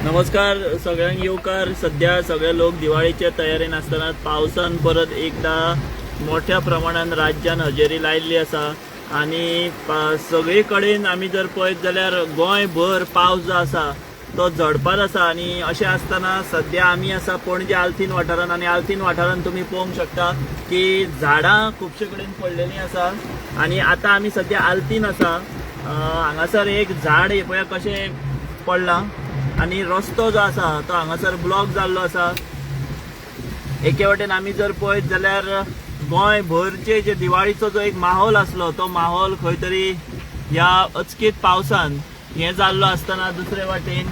नमस्कार सगळ्यांक येवकार. सध्या सगळे लोक दिवाळीच्या तयारेन आसतना पावसान परत एकदा मोठ्या प्रमाणान राज्यान हजेरी लायिल्ली आसा आनी सगळे कडेन आमी जर पळयत जाल्यार गोंयभर पावस जो आसा तो झडपार आसा. आनी अशें आसतना सध्या आमी आसा पणजे आल्तीन वाठारान आनी आल्तीन वाठारान तुमी पळोवंक शकता की झाडां खुबशे कडेन पडलेलीं आसा आनी आतां आमी सध्या आल्तीन आसा. हांगासर एक झाड हे पळया कशें पडलां आनी रस्तो जो आसा तो हांगासर ब्लॉक जाल्लो आसा. एके वटेन आमी जर पळयत जाल्यार गोंयभरचे जे दिवाळीचो जो एक माहोल आसलो तो माहोल खंय तरी ह्या अचकीत पावसान हें जाल्लो आसतना दुसरे वाटेन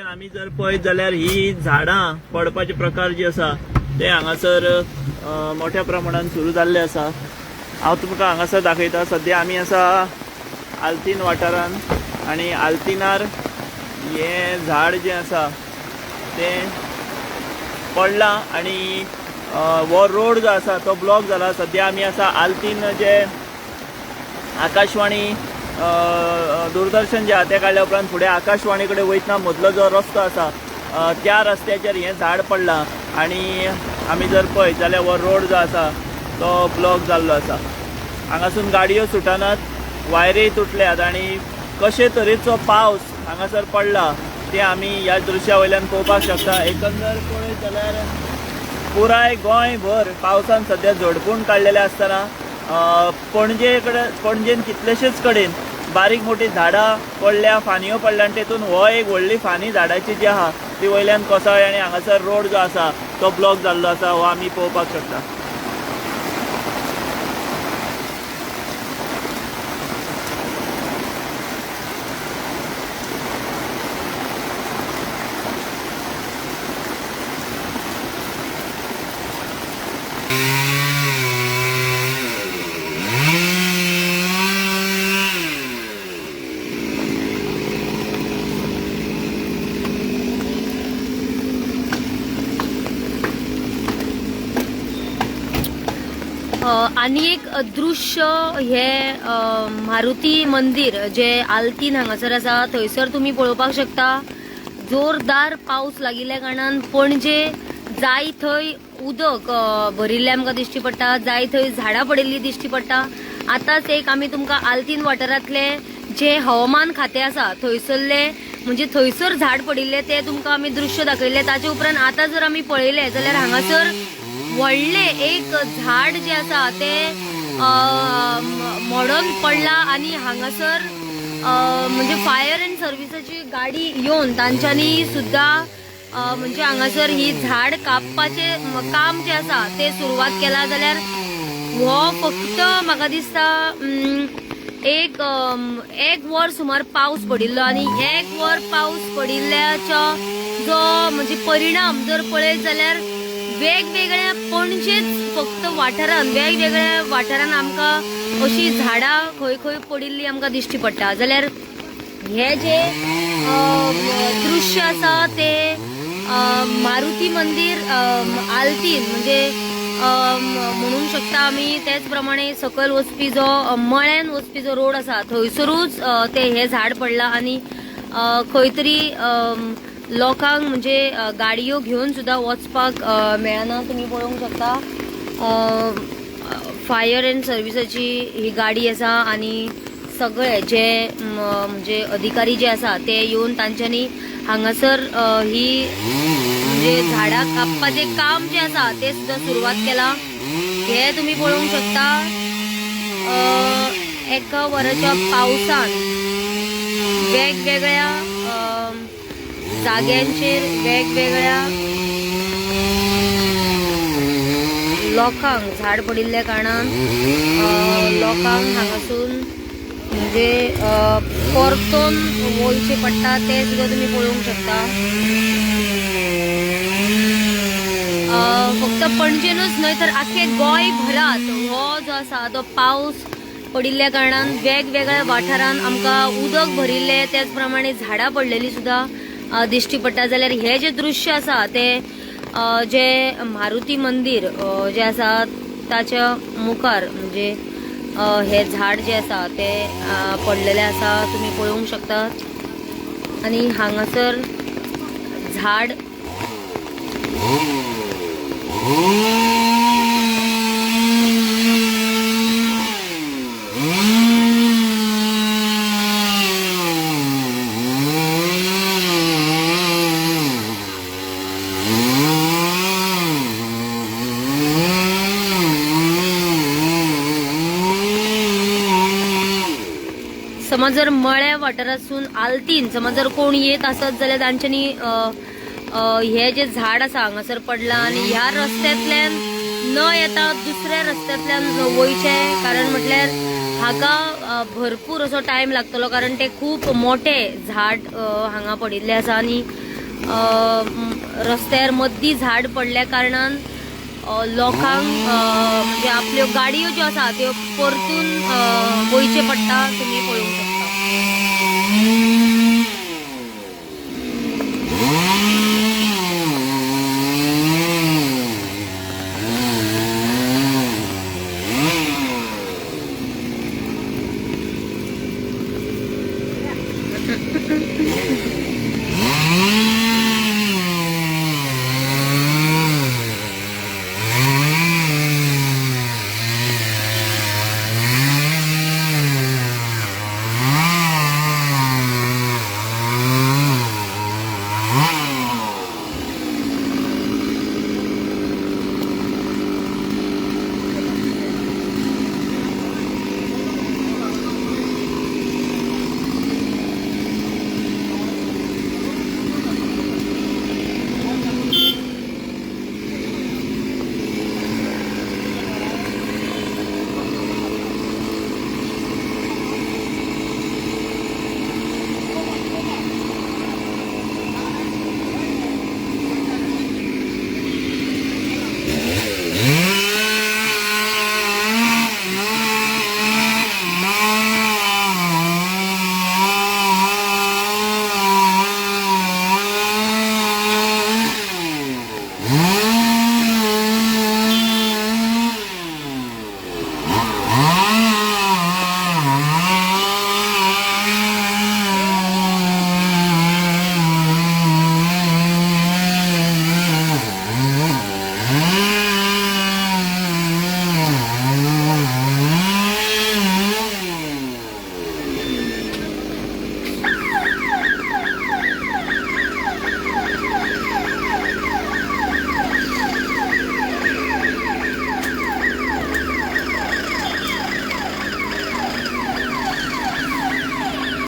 आमी जर पळयत जाल्यार ही झाडां पडपाचे प्रकार जे आसा ते हांगासर मोठ्या प्रमाणान सुरू जाल्ले आसा. हांव तुमकां हांगासर दाखयता. सद्या आमी आसा आल्तीन वाठारान आनी आल्तीनार हें झाड जें आसा तें पडलां आनी हो रोड जो आसा तो ब्लॉक जाला. सद्या आमी आसा आल्तीन जे आकाशवाणी दूरदर्शन जे आहा तें काडल्या उपरांत फुडें आकाशवाणी कडेन वयतना मदलो जो रस्तो आसा त्या रस्त्याचेर हें झाड पडलां आनी आमी जर पळयत जाल्यार हो रोड जो आसा तो ब्लॉक जाल्लो आसा. हांगासून गाडयो सुटनात, वायरी तुटल्यात आनी कशे तरेचो पावस हांगासर पडला ते आमी ह्या दृश्या वयल्यान पळोवपाक शकता. एकंदर पळयत जाल्यार पुराय गोंयभर पावसान सद्या झडपून काडलेलें आसतना पणजे कडेन पणजेन कितलेशेच कडेन बारीक मोठी झाडां पडल्या, फांदयो पडल्या आनी तेतून हो एक व्हडली फांदी झाडाची जी आहा ती वयल्यान कोसळ्ळी आनी हांगासर रोड जो आसा तो ब्लॉक जाल्लो आसा हो आमी पळोवपाक शकता. आनी एक दृश्य हे मारुती मंदिर जे आल्तीन हांगासर आसा थंयसर तुमी पळोवपाक शकता. जोरदार पावस लागिल्ल्या कारणान पणजे जाय थंय उदक भरिल्लें आमकां दिश्टी पडटा, जाय थंय झाडां पडिल्लीं दिश्टी पडटा. आतांच एक आमी तुमकां आल्तीन वाठारांतले जे हवामान खातें आसा थंयसरले म्हणजे थंयसर झाड पडिल्लें तें तुमकां आमी दृश्य दाखयल्लें. ताचे उपरांत आतां जर आमी पळयलें जाल्यार हांगासर व्हडलें एक झाड जें आसा तें मोडोन पडलां आनी हांगासर म्हणजे फायर अँड सर्विसाची गाडी येवन तांच्यांनी सुद्दां म्हणजे हांगासर ही झाड कापपाचें काम जें आसा तें सुरवात केलां. जाल्यार हो फक्त म्हाका दिसता एक वर सुमार पावस पडिल्लो आनी एक वर पावस पडिल्ल्याचो जो म्हणजे परिणाम जर पळयत जाल्यार वेगवेगळ्या पणजेच फक्त वाठारान वेगवेगळ्या वाठारान आमकां अशी झाडां खंय खंय पडिल्ली आमकां दिश्टी पडटा. जाल्यार हे जे दृश्य आसा ते मारुती मंदिर आल्तीन म्हणजे म्हणूंक शकता आमी. तेच प्रमाणे सकयल वचपी जो मळ्यान वचपी जो रोड आसा थंयसरूच ते हे झाड पडलां आनी खंय तरी लोकांक म्हणजे गाडयो घेवन सुद्दां वचपाक मेळना. तुमी पळोवंक शकता फायर अँड सर्विसाची ही गाडी आसा आनी सगळे जे म्हणजे अधिकारी जे आसा ते येवन तांच्यांनी हांगासर ही म्हणजे झाडां कापपाचें काम जें आसा तें सुद्दां सुरवात केलां. हे तुमी पळोवंक शकता एका वराच्या पावसान वेगवेगळ्या जाग्यांचेर वेगवेगळ्या लोकांक झाड पडिल्ल्या कारणान लोकांक हांगासून म्हणजे परतून वयचें पडटा तें सुद्दां तुमी पळोवंक शकता. फक्त पणजेनूच न्हय तर आख्खे गोंयभरांत हो जो आसा तो पावस पडिल्ल्या कारणान वेगवेगळ्या वाठारान आमकां उदक भरिल्लें तेच प्रमाणे झाडां पडलेलीं सुद्दां दिश्टी पडटा. जाल्यार हे जे दृश्य आसा ते जे मारुती मंदिर जे आसा ताच्या मुखार म्हणजे हे झाड जे आसा ते पडलेले आसा, तुमी पळोवंक शकतात. आनी हांगासर झाड समज जर मळ्या वाठारासून आलतीन समज जर कोण येत आसत जाल्यार तांच्यांनी अ, अ, हे जे झाड आसा हांगासर पडलां आनी ह्या रस्त्यांतल्यान न येता दुसऱ्या रस्त्यांतल्यान वयचें, कारण म्हटल्यार हाका भरपूर असो टायम लागतलो, कारण ते खूब मोठे झाड हांगा पडिल्ले आसा आनी रस्त्यार मद्दी झाड पडल्या कारणान लोकांक म्हणजे आपल्यो गाडयो ज्यो आसा त्यो परतून वयचे पडटा. तुमी पळोवंक शकता.